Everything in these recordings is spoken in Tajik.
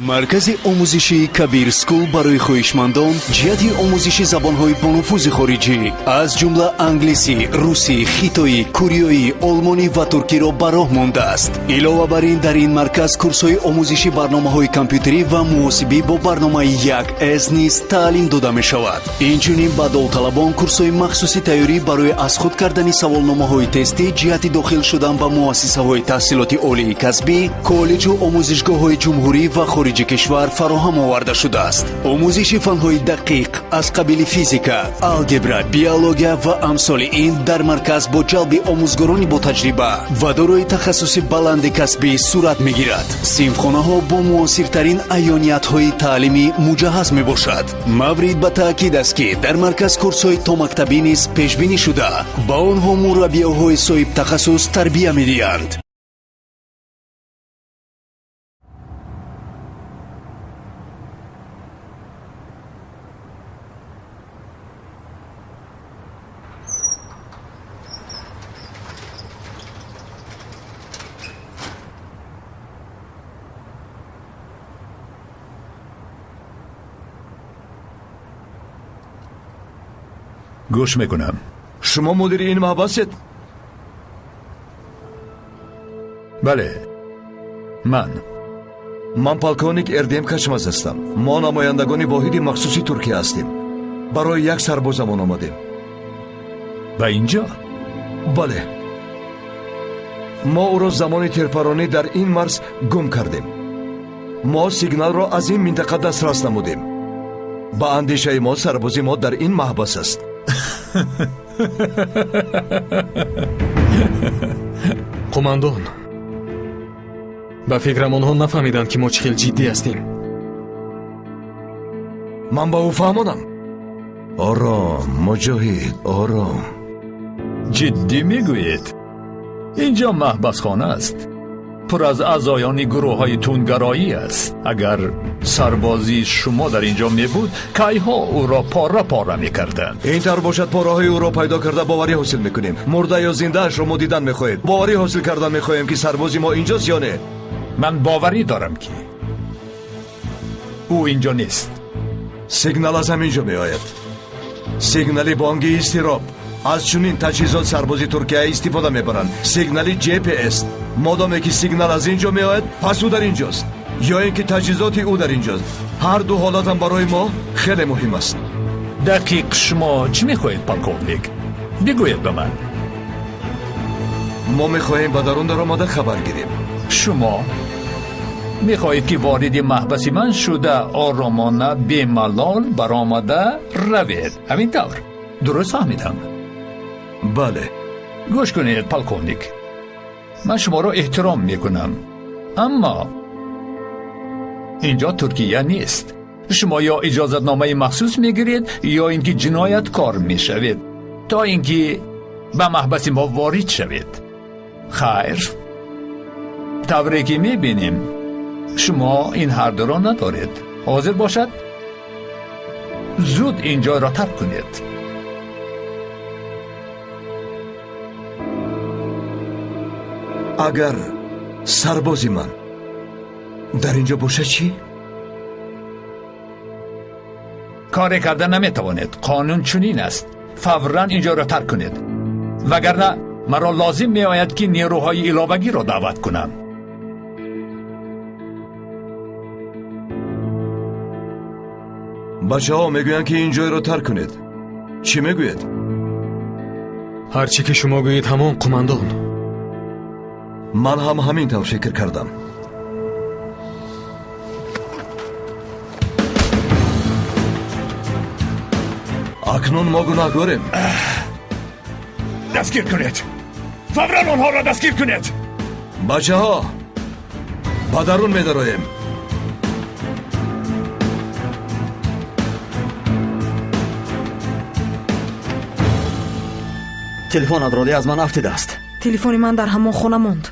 Маркази омӯзишии Кабир Скул барои хоҳишмандон ҷиҳати омӯзиши забонҳои бонуфузи хориҷӣ, аз ҷумла англисӣ, русӣ, хитоӣ, кореоӣ, олмонӣ ва туркиро ба роҳ мондааст. Илова бар ин, дар ин марказ курсҳои омӯзиши барномаҳои компютерӣ ва муҳосибӣ бо барномаи 1С низ таълим дода мешавад. Инчунин ба довталабон курсҳои махсуси тайёрӣ барои аз худ кардани саволномаҳои тестӣ ҷиҳати дохил шудан ба муассисаҳои таҳсилоти олии касбӣ, коллеҷу омӯзишгоҳҳои ҷумҳурӣ ва хориҷи кишвар фароҳам оварда шудааст. Омӯзиши фанҳои дақиқ аз қабили физика, алгебра, биология ва амсоли ин дар марказ бо ҷалби омӯзгорони ботаҷриба ва дорои тахассуси баланди касбӣ сурат мегирад. Синфхонаҳо бо муосиртарин аёниятҳои таълимӣ муҷаҳҳаз мебошад. Маврид ба таъкид аст, ки дар марказ курсҳои томактабӣ низ пешбинӣ шуда, ба онҳо мураббиёҳои соҳибтахассус тарбия медиҳанд. Гӯш мекунам. Шумо мудири ин маҳбасед? Бале, ман. Ман полковник Эрдем Качмаз ҳастам. Мо намояндагони воҳиди махсуси Туркия ҳастем. Барои як сарбозамон омадем. Ба инҷо? Бале. Мо ӯро замони тирпаронӣ дар ин марз гум кардем. Мо сигналро аз ин минтақа дастрас намудем. Ба андешаи мо сарбози мо дар ин маҳбас аст. Қумандон, ба фикрам онҳо нафаҳмиданд, ки мо чӣ хел ҷиддӣ ҳастем. Ман ба ӯ фаҳмонам. Ором, Муҷоҳид, ором. Ҷиддӣ мегӯед? Инҷо маҳбасхона аст, пур аз аъзоёни гурӯҳҳои тундгароӣ аст. Агар сарбози шумо дар инҷо мебуд, кайҳо ӯро пора пора мекарданд. Ин тавр бошад, пораҳои ӯро пайдо карда боварӣ ҳосил мекунем. Мурда ё зиндаашро мо дидан мехоҳем. Боварӣ ҳосил кардан мехоҳем, ки сарбози мо инҷост ё не. Ман боварӣ дорам, ки ӯ инҷо нест. Сигнал аз ҳамин ҷо меояд. Сигнали бонги изтироб. Аз чунин таҷҳизот сарбози Туркия истифода мебаранд. Сигнали GPS. Модоме ки сигнал аз ин ҷо меояд, пас ӯ дар инҷост, ё ин ки таҷҳизоти ӯ дар инҷост. Ҳар ду ҳолатам барои мо хеле муҳим аст. Дақиқ шумо чӣ мехоҳед, полковник? Бигӯед ба ман. Мо мехоҳем ба дарун даромада хабар гирем. Шумо мехоҳед, ки вориди маҳбаси ман шуда, оромона, бемалол баромада равед. Ҳамин тавр? Дуруст фаҳмидам? Бале. Гӯш кунед, полковник, ман шуморо эҳтиром мекунам, аммо инҷо Туркия нест. Шумо ё иҷозатномаи махсус мегиред, ё ин ки ҷинояткор мешавед, то ин ки ба маҳбаси мо ворид шавед. Хайр, тавре ки мебинем, шумо ин ҳар дуро надоред. Ҳозир бошад, зуд ин ҷойро тарк кунед. Агар сарбози ман дар инҷо бошад чӣ? Коре карда наметавонед. Қонун чунин аст. Фавран инҷоро тарк кунед, вагарна маро лозим меояд, ки нерӯҳои иловагиро даъват кунам. Бачаҳо мегӯянд, ки ин ҷойро тарк кунед. Чӣ мегӯед? Ҳар чӣ ки шумо гӯед, ҳамон, қумандон. Ман ҳам ҳамин тавр фикр кардам. Акнун мо гунаҳгорем. Дастгир кунед, фавран онҳоро дастгир кунед. Бачаҳо, ба дарун медароем. Телефонат роди аз ман афтидааст. Телефони ман дар ҳамон хона монд.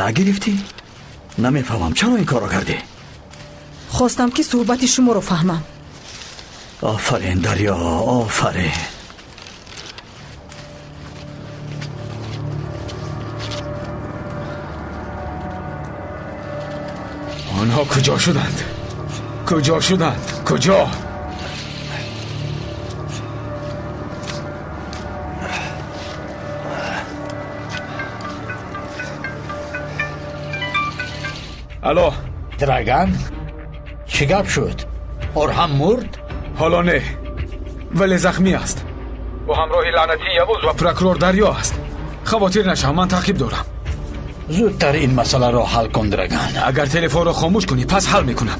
Нагирифтӣ? Намефаҳмам, чаро ин корро кардӣ? Хостам, ки суҳбати шуморо фаҳмам. Офарин, Дарё, офарин. Онҳо куҷо шуданд? Куҷо шуданд? Куҷо? Алло. Драган, чӣ гап шуд? Орҳам мурд? Ҳоло не, вале захмӣ аст. Ӯ ҳамроҳи лаънатии Явуз ва прокурор Дарё аст. Хавотир нашав, ман таъқиб дорам. Зудтар ин масъаларо ҳал кун, Драган. Агар телефонро хомӯш кунӣ, пас ҳал мекунам.